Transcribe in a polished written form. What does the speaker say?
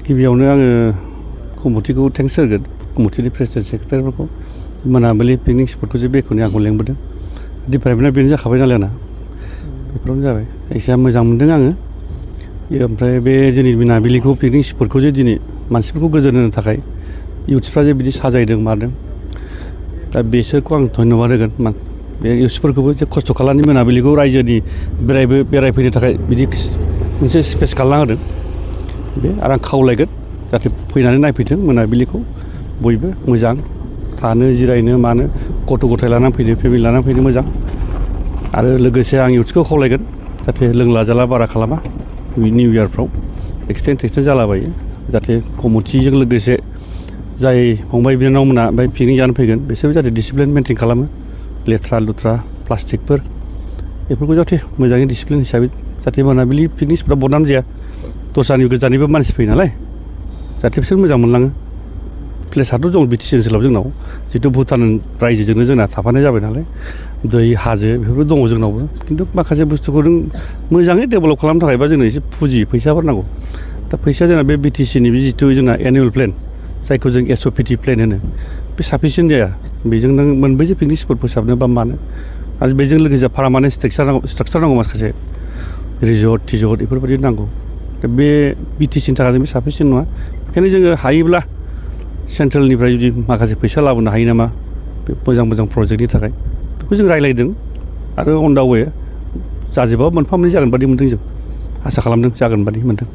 गिबियावनो आङो कमिटिखौ थेंक्स होगोन कमिटिनि प्रेसिडेन्ट सेक्रेटारिफोरखौ मोनाबिलि पिकनिक स्पटखौ जे बेखेवनो आंखौ लेंबोदों डिपार्टमेन्टआ बेनो जाखाबाय नालाय आंना बेफोरावनो जाबाय जायखिजाया मोजां मोनदों आङो ओमफ्राय बे दिनै मोनाबिलिखौ पिकनिक स्पटखौ जे दिनै मानसिफोरखौ गोजोन होनो थाखाय इउथ्सफ्रा जे बिदि साजायदों मादों दा बिसोरखौ आं धन्यबाद होगोन बे इउथ्सफोरखौबो जे खस्थ' खालामनानै मोनाबिलिखौ रायजोनि बेरायफैनो थाखाय बिदि मोनसे स्पेस खालामना होदों बे आरो आं खावलायगोन जाहाथे फैनानै नायफैथों मोनाबिलिखौ बयबो मोजां थानो जिरायनो मानो गथ' गथाय लानानै फैनो फेमिलि लानानै फैनो मोजां आरो लोगोसे आं इउथ्सखौ खावलायगोन जाहाथे लोंला जाला बारा खालामा निउ इयारफ्राव एक्सटेन्ड जालाबायो जाहाथे कमिटिजों लोगोसे जाय फंबाय बिनानावमोना ओमफ्राय पिकनिक जानो फैगोन बिसोरबो जाहाथे डिसिप्लिन मेनटेन खालामो लेथ्रा लुथ्रा प्लास्टिकफोर बेफोरखौ जाहाथे मोजाङै डिसिप्लिन हिसाबै जाहाथे मोनाबिलि पिकनिक स्पटआव बदनाम जाया दस्रानि गोजाननिबो मानसि फैयो नालाय जाहाथे बिसोर मोजां मोनलाङो प्लेसआथ' दं BTC ओनसोलाव जोंनाव जिहेतु भुटान रायजोजोंनो जोंना थाफानाय जाबाय नालाय दै हाजो बेफोरबो दङ जोंनावबो खिन्थु माखासे बुस्थुखौ जों मोजाङै डेभेलप खालामनो थाखायबा जोंनो एसे फैसाफोर नांगौ दा फैसाया जोंना बे BTCनि बे जिथु जोंना एनुवेल प्लेन जायखौ जों SOPT प्लेन होनो बे साफिसियेन्ट जाया बेजों नों मोनबैसे पिकनिक स्पट फोसाबनो बा मानो आरो बेजों लोगोसे पार्मानेन्ट स्ट्राक्चार नांगौ माखासे रिजर्ट टिजर्ट बेफोरबायदि नांगौ दा बे BTCनि थाखाय बे साफिसियेन्ट नङा बेखायनो जोङो हायोब्ला सेन्ट्रेलनिफ्राय जुदि माखासे फैसा लाबोनो हायो नामा बे मोजां प्रजेक्टनि थाखाय बेखौ जों रायज्लायदों आरो अन दा वे जाजोबाबो मोनफा मोननै जागोन बादि मोनदों जों आसा खालामदों जागोन बादि मोनदों